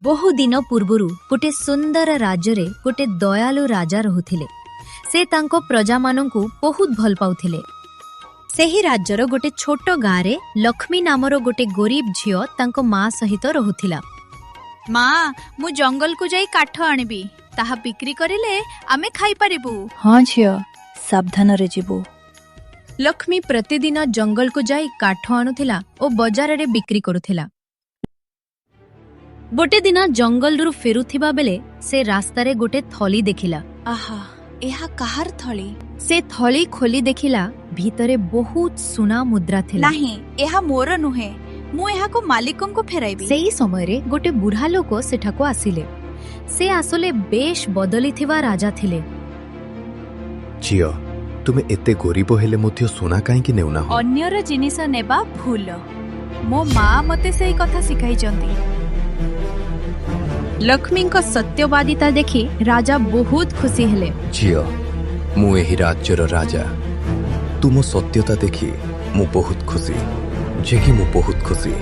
ବହୁ ଦିନ ପୂର୍ବରୁ ଗୋଟେ ସୁନ୍ଦର ରାଜ୍ୟରେ ଗୋଟେ ଦୟାଳୁ ରାଜା ରହୁଥିଲେ। ସେ ତାଙ୍କ ପ୍ରଜାମାନଙ୍କୁ ବହୁତ ଭଲ ପାଉଥିଲେ। ସେହି ରାଜ୍ୟର ଗୋଟେ ଛୋଟ ଗାଁରେ ଲକ୍ଷ୍ମୀ ନାମର ଗୋଟେ ଗରିବ ଝିଅ ତାଙ୍କ ମା ସହିତ ରହୁଥିଲା। ମା, ମୁଁ ଜଙ୍ଗଲକୁ ଯାଇ କାଠ ଆଣିବି। ତାହା ବିକ୍ରି କରିଲେ ଆମେ ଖାଇପାରିବୁ। ହଁ ଝିଅ, ସାବଧାନରେ ଯିବୁ। ଲକ୍ଷ୍ମୀ ପ୍ରତିଦିନ ଜଙ୍ଗଲକୁ ଯାଇ କାଠ ଆଣୁଥିଲା ଓ ବଜାରରେ ବିକ୍ରି କରୁଥିଲା। ଗୋଟେ ଦିନ ଜଙ୍ଗଲରୁ ଫେରୁଥିବା ବେଳେ ସେ ରାସ୍ତାରେ ଗୋଟେ ଥଳି ଦେଖିଲା। ଆହା, ଏହା କାହାର ଥଳି? ସେ ଥଳି ଖୋଲି ଦେଖିଲା, ଭିତରେ ବହୁତ ସୁନା ମୁଦ୍ରା ଥିଲା। ନାହିଁ, ଏହା ମୋର ନୁହେଁ। ମୁଁ ଏହାକୁ ମାଲିକଙ୍କୁ ଫେରାଇବି। ସେଇ ସମୟରେ ଗୋଟେ ବୁଢା ଲୋକ ସେଠାକୁ ଆସିଲେ। ସେ আসলে ବେଶ ବଦଳିଥିବା ରାଜା ଥିଲେ। ଝିଅ, ତୁମେ ଏତେ ଗରିବ ହେଲେ ମଧ୍ୟ ସୁନା କାହିଁକି ନେଉନାହଁ? ଅନ୍ୟର ଜିନିଷ ନେବା ଭୁଲ। ମୋ ମା ମତେ ସେଇ କଥା ଶିଖାଇଛନ୍ତି। ଲକ୍ଷ୍ମୀଙ୍କ ସତ୍ୟବାଦିତା ଦେଖି ରାଜା ବହୁତ ଖୁସି ହେଲେ। ଝିଅ, ମୁଁ ଏହି ରାଜ୍ୟର ରାଜା। ତୁମ ସତ୍ୟତା ଦେଖି ମୁଁ ବହୁତ ଖୁସି ଯେ କି ମୁଁ ବହୁତ ଖୁସି।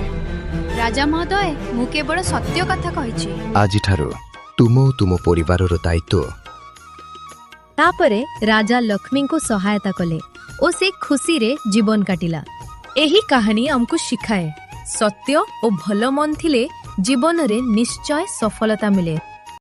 ରାଜା ମହୋଦୟ, ମୁଁ କେବଳ ସତ୍ୟ କଥା କହିଛି। ଆଜିଠାରୁ ତୁମ ଓ ତୁମ ପରିବାରର ଦାୟିତ୍ୱ ତାପରେ ରାଜା ଲକ୍ଷ୍ମୀଙ୍କୁ ସହାୟତା କଲେ ଓ ସେ ଖୁସିରେ ଜୀବନ କାଟିଲା। ଏହି କାହାଣୀ ଆମକୁ ଶିଖାଏ, ସତ୍ୟ ଓ ଭଲ ମନ ଥିଲେ ଜୀବନରେ ନିଶ୍ଚୟ ସଫଳତା ମିଳେ।